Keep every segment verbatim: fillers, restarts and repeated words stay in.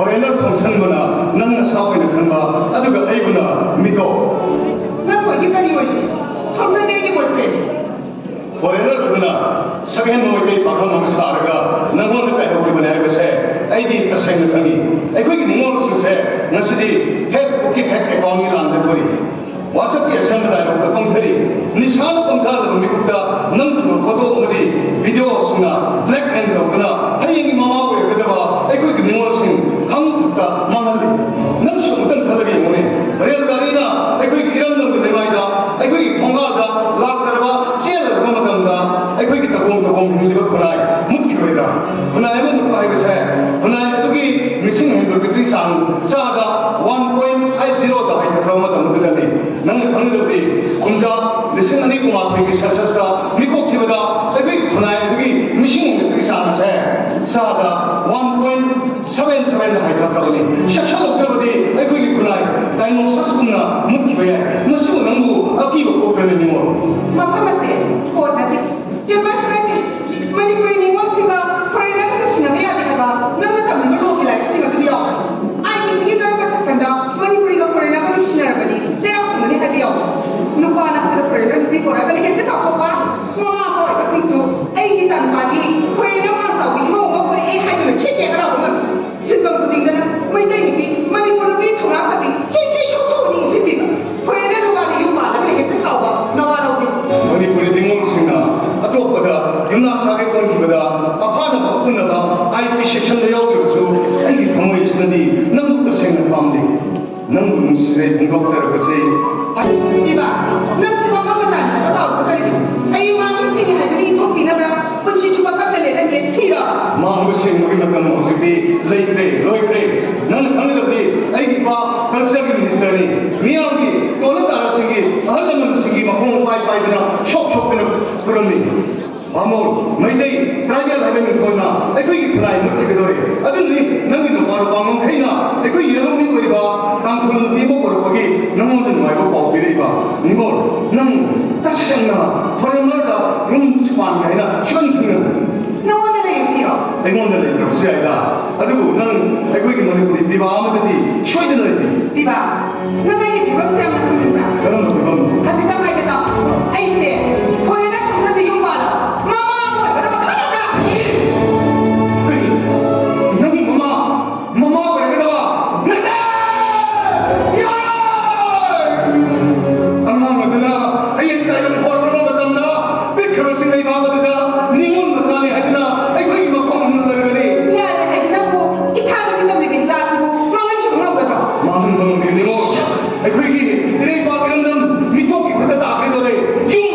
Foreigner ꯊꯣꯝꯁꯟꯕꯅ ꯅꯪ ꯅꯁꯥ ꯑꯣꯏꯅ ꯈꯟꯕ, ꯑꯗꯨꯒ ꯑꯩꯕꯨꯅ ꯃꯤꯇꯣꯞ꯫ ꯅꯪ ꯑꯣꯏꯒꯦ ꯀꯔꯤ ꯑꯣꯏꯒꯦ? ꯊꯣꯝꯁꯟꯗꯤ ꯑꯩꯒꯤ ꯕꯣꯏꯐ꯭ꯔꯦꯟ꯫ ꯐꯣꯔꯦꯟꯅꯔ ꯑꯗꯨꯅ ꯁꯛꯍꯦꯟꯕ ꯃꯩꯇꯩ ꯄꯥꯈꯪ ꯑꯃ ꯁꯥꯔꯒ ꯅꯪꯉꯣꯟꯗ ꯀꯥꯏꯍꯧꯈꯤꯕꯅꯦ ꯍꯥꯏꯕꯁꯦ ꯑꯩꯗꯤ ꯇꯁꯦꯡꯅ ꯈꯪꯉꯤ꯫ ꯑꯩꯈꯣꯏꯒꯤ ꯅꯤꯉꯣꯜꯁꯤꯡꯁꯦ ꯉꯁꯤꯗꯤ ꯐꯦꯁꯕꯨꯛꯀꯤ ꯐꯦꯛ ꯑꯦꯀꯥꯎꯟꯒꯤ ꯂꯥꯟꯗ ꯊꯣꯔꯤ꯫ ꯋꯥꯆꯞꯀꯤ ꯑꯁꯦꯡꯕ ꯗꯥꯏꯂꯣꯛꯇ ꯄꯪꯊꯔꯤ꯫ ꯅꯤꯁꯥꯅ ꯄꯪꯊꯍꯜꯂꯕ ꯃꯤꯀꯨꯞꯇ ꯅꯪꯒꯨꯝꯕ ꯐꯣꯇꯣ ꯑꯃꯗꯤ ꯚꯤꯗꯤꯑꯣꯁꯤꯡꯅ ꯕ꯭ꯂꯦꯛꯃꯦꯜ ꯇꯧꯗꯨꯅ ꯍꯌꯦꯡꯒꯤ ꯃꯃꯥ ꯑꯣꯏꯔꯒꯗꯕ ꯑꯩꯈꯣꯏꯒꯤ ꯅꯤꯉꯣꯜꯁꯤꯡ ꯈꯪꯗꯨꯗ ꯃꯥꯡꯍꯜꯂꯤ꯫ ꯅꯪꯁꯨ ꯑꯃꯨꯛꯇꯪ ꯈꯜꯂꯒ ꯌꯦꯡꯉꯨꯅꯦ꯫ ꯔꯦꯜ ꯒꯥꯔꯤꯅ ꯑꯩꯈꯣꯏꯒꯤ ꯏꯔꯝꯗꯝꯒꯤ ꯂꯩꯃꯥꯏꯗ ꯑꯩꯈꯣꯏꯒꯤ ꯊꯣꯡꯒꯥꯜꯗ ꯂꯥꯛꯇ꯭ꯔꯕ ꯆꯦꯜꯂꯕ ꯃꯇꯝꯗ ꯑꯩꯈꯣꯏꯒꯤ ꯇꯧꯐꯝ ꯇꯧꯐꯝ ꯍꯤꯡꯂꯤꯕ ꯈꯨꯟꯅꯥꯏ ꯃꯨꯠꯈꯤꯔꯣꯏꯗ꯭ꯔꯥ? ꯈꯨꯟꯅꯥꯏ ꯑꯃ ꯃꯨꯠꯄ ꯍꯥꯏꯕꯁꯦ ꯈꯨꯟꯅꯥꯏ ꯑꯗꯨꯒꯤ ꯃꯤꯁꯤꯡ ꯍꯦꯟꯒꯠꯄꯒꯤ ꯆꯥꯡ ꯆꯥꯗ ꯋꯥꯟ ꯄꯣꯏꯟ ꯑꯩꯠ ꯖꯤꯔꯣꯗ ꯍꯥꯏꯊꯈ꯭ꯔꯕ ꯃꯇꯝ ꯑꯗꯨꯗꯅꯤ꯫ ꯅꯪꯅ ꯈꯪꯒꯗꯕꯗꯤ ꯀꯨꯝꯖꯥ ꯂꯤꯁꯤꯡ ꯑꯅꯤ ꯀꯨꯟꯃꯥꯊꯣꯏꯒꯤ ꯁꯦꯟꯁꯁꯇ ꯃꯤꯀꯣꯛ ꯊꯤꯕꯗ ꯑꯩꯈꯣꯏꯒꯤ ꯈꯨꯟꯅꯥꯏ ꯑꯗꯨꯒꯤ ꯃꯤꯁꯤꯡ ꯍꯦꯟꯒꯠꯄꯒꯤ ꯆꯥꯡ ꯑꯁꯦ ꯆꯥꯗ ꯋꯥꯟ ꯄꯣꯏꯟ ꯁꯚꯦꯟ ꯁꯚꯦꯟꯗ ꯍꯥꯏꯊꯈ꯭ꯔꯕꯅꯤ꯫ ꯆꯦꯛꯁꯤꯜꯍꯧꯗ꯭ꯔꯕꯗꯤ ꯑꯩꯈꯣꯏꯒꯤ ꯈꯨꯟꯅꯥꯏ ꯗꯥꯏꯅꯣꯁꯔꯁꯀꯨꯝꯅ ꯃꯨꯠꯈꯤꯕ ꯌꯥꯏ꯫ ꯃꯁꯤꯕꯨ ꯅꯪꯕꯨ ꯑꯀꯤꯕ ꯄꯣꯛꯄ꯭ꯔꯅꯦ ꯅꯤꯉꯣꯜ? ꯃꯐꯝ ꯑꯁꯦ ꯀꯣꯔꯠ ꯅꯠꯇꯦ, ꯆꯦꯝꯕꯔꯁꯨ ꯅꯠꯇꯦ꯫ ꯃꯅꯤꯄꯨꯔꯤ ꯅꯤꯉꯣꯜꯁꯤꯡꯒ ꯐꯣꯔꯦꯟꯅꯔꯒ ꯅꯨꯡꯁꯤꯅꯕ ꯌꯥꯗꯦ ꯍꯥꯏꯕ ꯅꯪꯅ ꯇꯝꯂꯤꯕ ꯂꯣꯒꯤ ꯂꯥꯏꯔꯤꯛꯁꯤꯡ ꯑꯗꯨꯗ ꯌꯥꯎꯕ꯭ꯔꯥ? ꯑꯥꯏ ꯄꯤ ꯁꯤꯒꯤ ꯀꯔꯝꯕ ꯁꯦꯛꯁꯟꯗ ꯃꯅꯤꯄꯨꯔꯤꯒ ꯐꯣꯔꯦꯟꯅꯔꯒ ꯅꯨꯡꯁꯤꯅꯔꯕꯗꯤ ꯆꯩꯔꯥꯛ ꯐꯪꯒꯅꯤ ꯍꯥꯏꯕ ꯌꯥꯎꯕ꯭ꯔꯥ? ꯅꯨꯄꯥ ꯅꯠꯇꯅ ꯐꯣꯔꯦꯟꯅꯔ ꯅꯨꯄꯤ ꯄꯣꯔꯛꯑꯒꯅ ꯍꯦꯛꯇ ꯇꯥꯎꯊꯣꯛꯄ? ꯃꯃꯥ ꯃꯄꯥ ꯑꯣꯏꯕꯁꯤꯡꯁꯨ ꯑꯩꯒꯤ ꯏꯆꯥꯅꯨꯄꯥꯗꯤ ꯐꯣꯔꯦꯟꯅꯔ ꯃꯥꯡ ꯆꯥꯎꯕꯤ ꯏꯃꯧ ꯑꯃ ꯄꯣꯔꯛꯑꯦ ꯍꯥꯏꯗꯨꯅ ꯈꯦꯠ ꯈꯦꯠ ꯍꯔꯥꯎꯕ ꯉꯝꯃꯤ꯫ ꯁꯤꯟꯐꯝ ꯈꯨꯗꯤꯡꯗꯅ ꯃꯩꯇꯩ ꯅꯨꯄꯤ, ꯃꯅꯤꯄꯨꯔ ꯅꯨꯄꯤ ꯊꯧꯅꯥ ꯐꯕꯤ, ꯊꯤ ꯊꯤ ꯁꯨ ꯁꯨ ꯏꯟꯁꯤꯟꯕꯤꯕ꯫ ꯐꯣꯔꯦꯟꯅꯔ ꯅꯨꯄꯥꯅ ꯌꯨꯝ ꯄꯥꯜꯂꯒꯅ ꯍꯦꯛꯇ ꯁꯥꯎꯕ, ꯅꯋꯥ ꯂꯧꯗꯦ꯫ ꯃꯅꯤꯄꯨꯔꯤ ꯅꯤꯉꯣꯜꯁꯤꯡꯅ ꯑꯇꯣꯞꯄꯗ ꯌꯨꯝꯅꯥꯛ ꯁꯥꯒꯩ ꯑꯣꯟꯈꯤꯕꯗ ꯑꯐꯥꯅꯕ ꯑꯄꯨꯟꯅꯕ ꯑꯥꯏ ꯄꯤ ꯁꯦꯛꯁꯟꯗ ꯌꯥꯎꯗ꯭ꯔꯕꯁꯨ ꯑꯩꯒꯤ ꯊꯃꯣꯏꯁꯤꯅꯗꯤ ꯅꯪꯕꯨ ꯇꯁꯦꯡꯅ ꯄꯥꯝꯂꯤ꯫ ꯅꯪꯕꯨ ꯅꯨꯡꯁꯤꯖꯩ ꯐꯣꯡꯗꯣꯛꯆꯔꯛꯄꯁꯤ꯫ ꯏꯃꯥ, ꯅꯪꯁꯤ ꯋꯥꯉꯥꯡ ꯃꯆꯥꯅꯤ ꯍꯥꯏꯕ ꯀꯥꯎꯕ ꯀꯔꯤꯒꯤꯅꯣ? ꯍꯌꯦꯡ ꯃꯥ ꯅꯪ ꯁꯤꯅꯤ ꯍꯥꯏꯗꯨꯅ ꯏꯟꯊꯣꯛꯄꯤꯅꯕ꯭ꯔꯥ? ꯄꯨꯟꯁꯤ ꯆꯨꯞꯄ ꯀꯞꯅ ꯂꯦꯜꯂꯟꯒꯦ ꯁꯤꯔꯕ? ꯃꯥꯡꯕ ꯁꯦꯡꯕꯒꯤ ꯃꯇꯝ ꯍꯧꯖꯤꯛꯇꯤ ꯂꯩꯇ꯭ꯔꯦ, ꯂꯣꯏꯈ꯭ꯔꯦ꯫ ꯅꯪꯅ ꯈꯪꯒꯗꯕꯗꯤ ꯑꯩꯒꯤ ꯏꯄꯥ ꯀꯜꯆꯔꯒꯤ ꯃꯤꯅꯤꯁꯇꯔꯅꯤ꯫ ꯃꯤꯌꯥꯝꯒꯤ ꯇꯣꯜꯂ ꯇꯥꯔꯁꯤꯡꯒꯤ ꯑꯍꯜ ꯂꯃꯟꯁꯤꯡꯒꯤ ꯃꯈꯣꯡ ꯄꯥꯏ ꯄꯥꯏꯗꯨꯅ ꯁꯣꯛ ꯁꯣꯛꯇꯅ ꯈꯨꯔꯝꯃꯤ꯫ ꯕꯥꯃꯣꯟ, ꯃꯩꯇꯩ, ꯇ꯭ꯔꯥꯏꯕꯦꯜ ꯍꯥꯏꯕ ꯃꯤꯡꯊꯣꯜꯅ ꯑꯩꯈꯣꯏꯒꯤ ꯈꯨꯟꯅꯥꯏ ꯃꯨꯠꯈꯤꯒꯗꯧꯔꯦ꯫ ꯑꯗꯨꯅꯅꯤ ꯅꯪꯒꯤ ꯅꯨꯄꯥ ꯅꯨꯄꯥ ꯉꯝꯈꯩꯅ ꯑꯩꯈꯣꯏ ꯌꯦꯜꯍꯧꯃꯤ ꯑꯣꯏꯔꯤꯕ ꯇꯥꯡꯈꯨꯜ ꯅꯨꯄꯤ ꯑꯃ ꯄꯨꯔꯛꯄꯒꯤ ꯅꯉꯣꯟꯗ ꯅꯨꯡꯉꯥꯏꯕ ꯄꯥꯎ ꯄꯤꯔꯛꯏꯕ꯫ ꯅꯤꯉꯣꯜ, ꯅꯪ ꯇꯁꯦꯡꯅ ꯐꯣꯔꯦꯟꯅꯔꯗ ꯌꯨꯝ ꯄꯥꯟꯒꯦ ꯍꯥꯏꯅ ꯁꯨꯡꯈꯟ ꯈꯟꯒꯅꯨ꯫ ꯅꯉꯣꯟꯗ ꯂꯩꯔꯤꯁꯤꯔꯣ? ꯑꯩꯉꯣꯟꯗ ꯂꯩꯇ꯭ꯔꯕꯁꯨ ꯌꯥꯏꯗ꯫ ꯑꯗꯨꯕꯨ ꯅꯪ ꯑꯩꯈꯣꯏꯒꯤ ꯃꯅꯤꯄꯨꯔꯤ ꯄꯤꯕꯥ ꯑꯃꯗꯗꯤ ꯁꯣꯏꯗꯅ ꯂꯩꯕꯤ꯫ ꯄꯤꯕꯥ, ꯅꯪ ꯑꯩꯒꯤ ꯐꯤꯕꯝꯁꯦ ꯌꯥꯝꯅ ꯈꯪꯅꯤꯡꯕ꯭ꯔꯥ? ꯀꯔꯝꯕ ꯐꯤꯕꯝ? ꯈꯖꯤꯛꯇꯪ ꯍꯥꯏꯒꯦ ꯇꯥꯎ꯫ ꯑꯩꯁꯦ ꯐꯣꯔꯦꯟꯅꯔ ꯈꯪꯅꯗꯦ ꯌꯨꯝ ꯄꯥꯜꯂꯕ ꯃꯃꯥ ꯑꯃ ꯑꯣꯏꯒꯗꯕ ꯈꯜꯂꯕ꯭ꯔꯥ? ꯀꯔꯤ? ꯅꯪꯒꯤ ꯃꯃꯥ? ꯃꯃꯥ ꯑꯣꯏꯔꯒꯗꯕ? ꯅꯠꯇꯦ! ꯌꯥꯔꯣꯏ! ꯑꯉꯥꯡ ꯑꯗꯨꯅ ꯍꯌꯦꯡ ꯀꯥꯏꯔꯝ ꯍꯣꯠꯅꯕ ꯃꯇꯝꯗ ꯄꯤꯛꯈ꯭ꯔꯕ ꯁꯤꯡꯅꯩ ꯐꯥꯕꯗꯨꯗ ꯅꯤꯉꯣꯜ ꯃꯆꯥꯅꯤ ꯍꯥꯏꯗꯨꯅ ꯑꯩꯈꯣꯏꯒꯤ ꯃꯐꯝ ꯂꯩꯒꯅꯤ꯫ ꯌꯥꯔꯦ ꯍꯥꯏꯗꯤ ꯅꯪꯕꯨ ꯏꯊꯥꯗ ꯃꯤꯇꯝꯂꯤꯕ ꯏꯆꯥꯁꯤꯕꯨ ꯃꯥꯡꯍꯟꯕ ꯉꯝꯒꯗ꯭ꯔꯣ? ꯃꯥꯡꯍꯟꯕ ꯉꯝꯒꯅꯤ ꯅꯤꯉꯣꯜ꯫ ꯑꯩꯈꯣꯏꯒꯤ ꯏꯔꯩꯄꯥꯛ ꯏꯔꯝꯗꯝ ꯃꯤꯊꯣꯛꯀꯤ ꯈꯨꯠꯇ ꯇꯥꯈꯤꯗꯧꯔꯦ꯫ ꯌꯨꯝ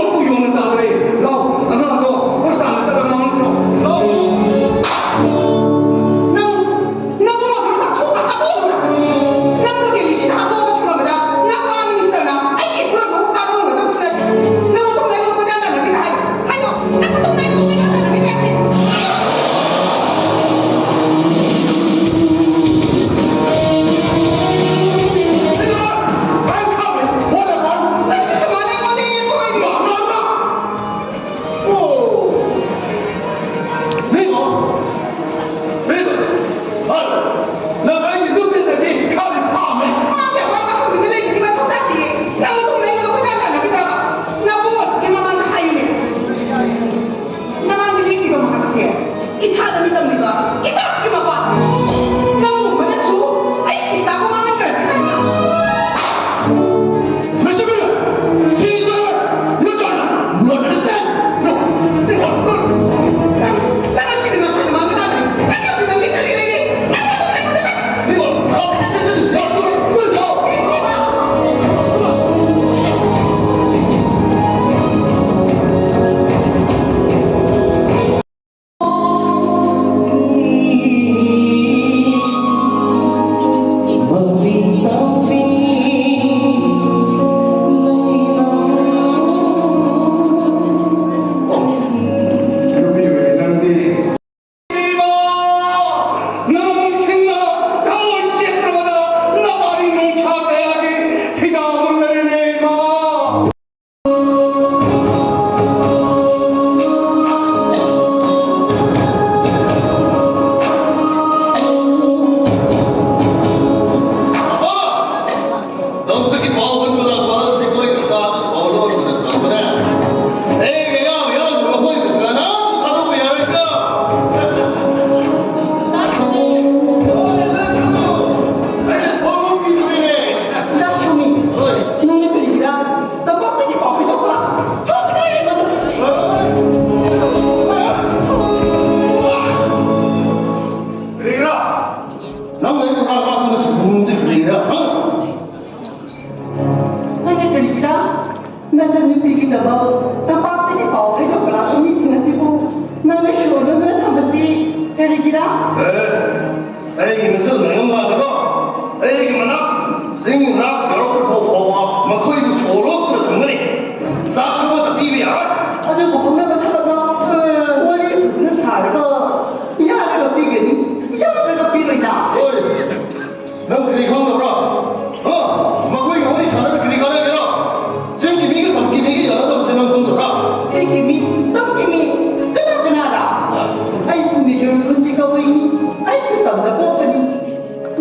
ꯑꯩꯒꯤ ꯃꯁꯦꯜ ꯃꯌꯥꯝ ꯂꯥꯛꯑꯒ ꯑꯩꯒꯤ ꯃꯅꯥꯛ ꯆꯤꯡ ꯔꯥꯛ ꯌꯧꯔꯛꯄ ꯐꯥꯎ ꯐꯥꯎꯕ ꯃꯈꯣꯏꯕꯨ ꯁꯣꯔꯣꯛꯇꯨꯗ ꯊꯝꯒꯅꯤ꯫ ꯆꯥꯛ ꯁꯨꯕꯗ ꯄꯤꯕ ꯌꯥꯔꯣꯏ꯫ ꯑꯗꯨꯕꯨ ꯍꯧꯅꯕ ꯊꯕꯛꯅꯣ? ꯋꯥꯔꯤ ꯐꯖꯅ ꯊꯥꯔꯒ ꯌꯥꯔꯒ ꯄꯤꯒꯅꯤ, ꯌꯥꯗ꯭ꯔꯒ ꯄꯤꯔꯣꯏꯅ꯫ ꯍꯣꯏ꯫ ꯅꯪ ꯀꯔꯤ ꯈꯪꯗꯕ꯭ꯔꯥ? ꯍꯥ? ꯃꯈꯣꯏꯒ ꯋꯥꯔꯤ ꯁꯥꯟꯅꯔꯒ ꯀꯔꯤ ꯀꯥꯟꯅꯒꯦꯔꯥ? ꯆꯤꯡꯒꯤ ꯃꯤꯒ ꯇꯝꯒꯤ ꯃꯤꯒ ꯌꯥꯅꯗꯕꯁꯦ ꯅꯪ ꯈꯪꯗꯕ꯭ꯔꯥ? ꯆꯤꯡꯒꯤ ꯃꯤ, ꯇꯝꯒꯤ ꯃꯤ, ꯀꯅꯥ ꯀꯅꯥꯔꯥ? ꯑꯩꯁꯨ ꯃꯤꯁꯣꯔ ꯈꯨꯟꯒꯤ ꯀꯕꯨꯏꯅꯤ, ꯑꯩꯁꯨ ꯇꯝꯗ ꯄꯣꯛꯄꯅꯤ꯫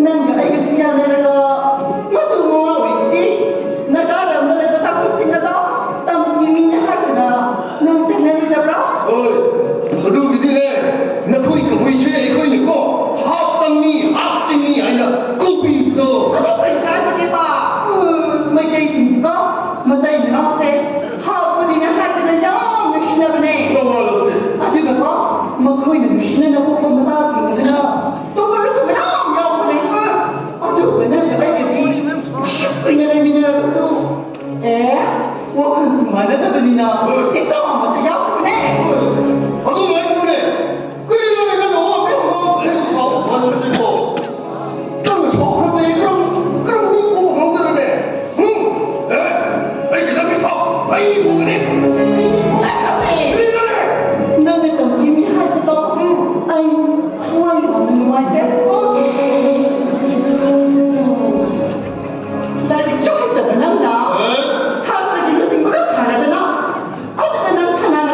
ꯅꯪꯒ ꯑꯩꯒꯁꯤ ꯌꯥꯅꯔꯒ ꯃꯇꯨ ꯃꯋꯥ ꯑꯣꯏꯔꯤꯁꯤꯗꯤ ꯅꯀꯥ ꯂꯝꯗ ꯂꯩꯕ ꯇꯥꯡꯈꯨꯜꯁꯤꯡ ꯑꯗꯣ ꯇꯝꯒꯤ ꯃꯤꯅꯤ ꯍꯥꯏꯗꯨꯅ ꯅꯪ ꯆꯠꯅꯔꯣꯏꯗꯕ꯭ꯔꯥ? ꯍꯣꯏ, ꯑꯗꯨꯒꯤꯗꯤꯅꯦ, ꯅꯈꯣꯏ ꯀꯕꯨꯏꯁꯦ ꯑꯩꯈꯣꯏꯅꯀꯣ ꯍꯥꯞ ꯇꯝꯃꯤ, ꯍꯥꯞ ꯆꯤꯡꯃꯤ ꯍꯥꯏꯅ ꯀꯧꯕꯤꯕꯗꯣ꯫ ꯑꯗꯨ ꯀꯔꯤ ꯀꯥꯏꯕꯒꯦꯕ? ꯃꯩꯇꯩꯁꯤꯡꯗꯤꯀꯣ ꯃꯇꯩ ꯃꯅꯥꯎꯁꯦ ꯍꯥꯞ ꯄꯨꯗꯤꯅ ꯍꯥꯏꯗꯅ ꯌꯥꯝ ꯅꯨꯡꯁꯤꯅꯕꯅꯦ꯫ ꯃꯋꯥ ꯂꯧꯗꯦ꯫ ꯑꯗꯨꯒꯀꯣ ꯃꯈꯣꯏꯅ ꯅꯨꯡꯁꯤꯅꯅ ꯄꯣꯛꯄ ꯃꯆꯥꯁꯤꯡ ꯑꯗꯨꯅ ꯇꯣꯛꯄꯔꯁꯨ ꯃꯌꯥꯝ ꯌꯥꯎꯕꯅꯦ꯫ ꯑꯗꯨꯒ ꯅꯪꯒ ꯑꯩꯒꯗꯤ ꯑꯁꯨꯛ ꯀꯨꯏꯅ ꯂꯩꯃꯤꯟꯅꯔꯕꯁꯨ, ꯑꯦ, ꯋꯥꯈꯜꯁꯨ ꯃꯥꯟꯅꯗꯕꯅꯤꯅ ꯏꯆꯥ ꯑꯃꯠꯇ ꯌꯥꯎꯗꯕꯅꯦ꯫ ꯑꯗꯨꯃꯥꯏꯅ ꯇꯧꯔꯦ꯫ ꯀꯔꯤꯅꯣꯅꯦ ꯅꯪꯅ ꯋꯥ ꯃꯌꯥꯝ ꯉꯥꯡ-, ꯑꯩꯕꯨ ꯁꯥꯎꯕ ꯐꯍꯟꯕꯁꯤꯕꯣ? ꯅꯪꯅ ꯁꯥꯎꯈ꯭ꯔꯕꯗꯤ ꯑꯩ ꯀꯔꯝ, ꯀꯔꯝ ꯃꯤ ꯐꯨꯕ ꯉꯝꯒꯗ꯭ꯔꯅꯦ? ꯍꯨꯝ? ꯑꯦ? ꯑꯩꯒꯤ ꯂꯝꯕꯤ ꯊꯥꯎ꯫ ꯑꯩ ꯐꯨꯒꯅꯤ꯫ ꯀꯔꯤꯅꯣꯅꯦ? ꯅꯪꯅ ꯇꯧꯈꯤꯅꯤ ꯍꯥꯏꯕꯗꯣ ꯑꯩ ꯊꯋꯥꯏ ꯌꯥꯝꯅ ꯅꯨꯡꯉꯥꯏꯇꯦ꯫ ꯂꯥꯏꯔꯤꯛꯁꯨ ꯍꯩꯇꯕ ꯅꯪꯅ ꯁꯥꯇ꯭ꯔꯒꯤ ꯂꯨꯆꯤꯡꯕꯒ ꯁꯥꯟꯅꯗꯅ, ꯑꯗꯨꯗ ꯅꯪ ꯁꯅꯥꯅ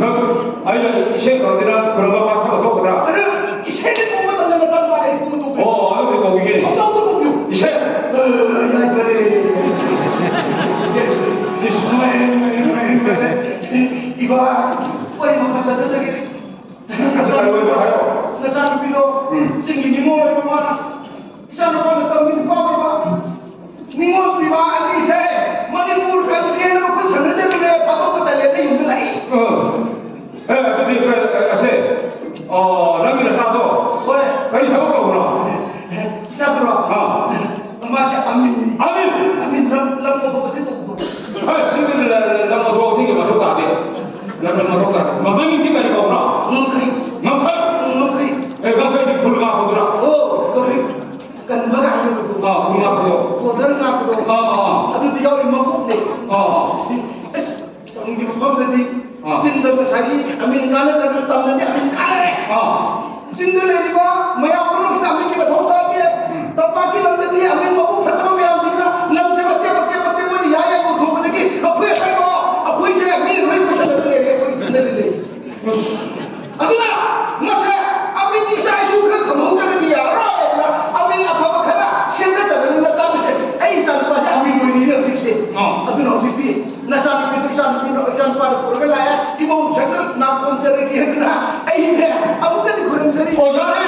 ꯅꯪ ꯑꯩꯅ ꯏꯁꯩ ꯀꯧꯔꯗꯤ ꯅꯪ ꯈꯨꯔꯨꯝꯕ ꯄꯥꯡꯊꯕ ꯊꯣꯛꯀꯗ꯭ꯔꯥ? ꯑꯗꯨ ꯏꯁꯩꯗꯤ ꯀꯧꯕ ꯃꯇꯝꯗ ꯃꯆꯥ ꯅꯨꯄꯥꯗ ꯑꯩ ꯄꯨ ꯇꯧꯗꯣꯏ꯫ ꯑꯣ, ꯑꯗꯨꯗꯤ ꯀꯧꯈꯤꯒꯦ꯫ ꯁꯣꯝꯗ ꯑꯝꯇ ꯀꯧꯕꯤꯌꯨ꯫ ꯏꯁꯩ꯫ ꯑ, ꯌꯥꯏꯐꯔꯦ꯫ ꯏꯁ, ꯅꯨꯡꯉꯥꯏꯔꯦ, ꯅꯨꯡꯉꯥꯏꯔꯦ, ꯅꯨꯡꯉꯥꯏꯔꯦ, ꯅꯨꯡꯉꯥꯏꯔꯦ꯫ ꯏꯕꯥ, ꯋꯥꯔꯤ ꯃꯈꯥ ꯆꯠꯊꯖꯒꯦ꯫ ꯑꯁ, ꯀꯔꯤ ꯑꯣꯏꯕ ꯍꯥꯏꯌꯣ? ꯅꯆꯥꯅꯨꯄꯤꯗꯣ ꯎꯝ꯫ ꯆꯤꯡꯒꯤ ꯅꯤꯉꯣꯜ ꯑꯣꯏꯕ ꯃꯥꯅ ꯏꯆꯥꯅꯨꯄꯥꯅ ꯇꯝꯕꯤ ꯅꯨꯄꯥ ꯑꯣꯏꯕ ꯅꯤꯉꯣꯜ ꯄꯤꯕ ꯑꯅꯤꯁꯦ ꯃꯅꯤꯄꯨꯔ ꯀꯟꯁꯦꯅ ꯃꯈꯨꯠ ꯁꯝꯅꯖꯕꯤꯔꯦ ꯊꯥꯗꯣꯛꯄ ꯇꯜꯂꯦꯗ ꯌꯨꯝꯗ ꯂꯥꯛꯏ꯫ ꯑ꯫ ꯑꯦ, ꯑꯗꯨꯗꯤ ꯀ-, ꯑ, ꯑꯁꯦ, ꯑ, ꯅꯪꯒꯤ ꯅꯆꯥꯗꯣ ꯍꯣꯏ꯫ ꯀꯔꯤ ꯊꯕꯛ ꯇꯧꯕꯅꯣ? ꯏꯆꯥꯗꯨꯔꯣ? ꯑꯥ꯫ ꯃꯥꯁꯦ ꯑꯃꯤꯟꯅꯤ꯫ ꯑꯃꯤꯟ? ꯑꯃꯤꯟ ꯂꯝ ꯂꯝ ꯃꯊꯣꯛ ꯑꯁꯤ ꯇꯧꯕꯗꯣ꯫ ꯍꯣꯏ, ꯁꯤꯗꯤ ꯂ-, ꯂ-, ꯂꯝ ꯃꯊꯣꯛ ꯑꯁꯤꯒꯤ ꯃꯊꯧ ꯇꯥꯗꯦ꯫ ꯂꯝ, ꯂꯝ ꯃꯊꯧ ꯇꯥꯗꯦ꯫ ꯃꯃꯤꯡꯗꯤ ꯀꯔꯤ ꯀꯧꯕ꯭ꯔꯣ? ꯉꯝꯈꯩ꯫ ꯉꯝꯈꯩ? ꯎꯝ, ꯉꯝꯈꯩ꯫ ꯑꯦ, ꯉꯝꯈꯩꯗꯤ ꯈꯨꯜ ꯉꯥꯛꯄꯗꯨꯔꯥ? ꯑꯣ, ꯉꯝꯈꯩ꯫ ꯀꯟꯕꯒ ꯍꯥꯏꯅꯕꯗꯣ꯫ ꯑꯥ, ꯈꯨꯜ ꯉꯥꯛꯄꯗꯣ꯫ ꯕꯣꯗꯔ ꯉꯥꯛꯄꯗꯣ꯫ ꯑꯥ, ꯑꯥ, ꯑꯥ꯫ ꯑꯗꯨꯗꯤ ꯌꯥꯎꯔꯤ ꯃꯀꯣꯛꯅꯦ꯫ ꯑꯥ, ꯑꯥ꯫ ꯑꯁ, ꯆꯪꯒꯤ ꯃꯐꯝꯗꯗꯤ ꯑꯥ꯫ ꯆꯤꯡꯗ ꯉꯁꯥꯏꯒꯤ ꯑꯃꯤꯟ ꯀꯥꯟꯅꯗ꯭ꯔꯁꯨ ꯇꯝꯗꯗꯤ ꯑꯃꯤꯟ ꯀꯥꯟꯅꯔꯦ꯫ ꯑꯥ꯫ ꯆꯤꯡꯗ ꯂꯩꯔꯤꯕ ꯃꯌꯥꯝ ꯄꯨꯝꯅꯃꯛꯁꯤꯗ ꯑꯃꯤꯟꯒꯤ ꯃꯊꯧ ꯇꯥꯗꯦ꯫ ꯎꯝ꯫ ꯇꯝꯄꯥꯛꯀꯤ ꯂꯝꯗꯗꯤ ꯑꯃꯤꯟ ꯃꯕꯨꯛ ꯐꯠꯇꯕ ꯃꯌꯥꯝꯁꯤꯡꯅ ꯂꯝꯁꯦ ꯃꯆꯦꯠ ꯃꯆꯦꯠ ꯃꯆꯦꯠ ꯃꯣꯏꯅ ꯌꯥꯏ ꯌꯥꯏ ꯌꯣꯟꯊꯣꯛꯄꯗꯒꯤ ꯑꯩꯈꯣꯏ ꯑꯩꯈꯣꯏ ꯑꯩꯈꯣꯏꯁꯦ ꯃꯤꯅ ꯂꯣꯏ ꯀꯣꯏꯁꯜꯂꯒ ꯂꯩꯔꯦ ꯑꯩꯈꯣꯏ ꯈꯟꯅꯔꯤ ꯂꯩ꯫ ꯑꯗꯨꯅ ꯃꯁꯦ ꯑꯃꯤꯟꯒꯤ ꯏꯆꯥ ꯏꯁꯨ ꯈꯔ ꯊꯝꯍꯧꯗ꯭ꯔꯒꯗꯤ ꯌꯥꯔꯔꯣꯏ ꯍꯥꯏꯗꯅ ꯑꯃꯤꯟ ꯑꯐꯕ ꯈꯔ ꯁꯦꯝꯒꯠꯆꯗꯅ ꯅꯆꯥꯅꯨꯄꯤꯁꯦ ꯑꯩ ꯏꯆꯥꯅꯨꯄꯥꯁꯦ ꯑꯃꯤꯟ ꯑꯣꯏꯔꯤꯅ ꯍꯧꯖꯤꯛꯁꯦ꯫ ꯑꯥ꯫ ꯑꯗꯨꯅ ꯍꯧꯖꯤꯛꯇꯤ ꯅꯆꯥꯅꯨꯄꯤꯗꯣ ꯏꯆꯥꯅꯨꯄꯤꯗꯣ ꯏꯆꯥꯅꯨꯄꯥꯗ ꯄꯨꯔꯒ ꯂꯥꯛꯑꯦ꯫ ꯏꯃꯧ ꯁꯛꯅ ꯅꯥꯀꯣꯟꯖꯔꯒꯦ ꯍꯥꯏꯗꯅ ꯑꯩꯅꯦ ꯑꯃꯨꯛꯇꯗꯤ ꯈꯨꯔꯨꯝꯖꯔꯤ꯫ ꯑꯣꯖꯥꯅ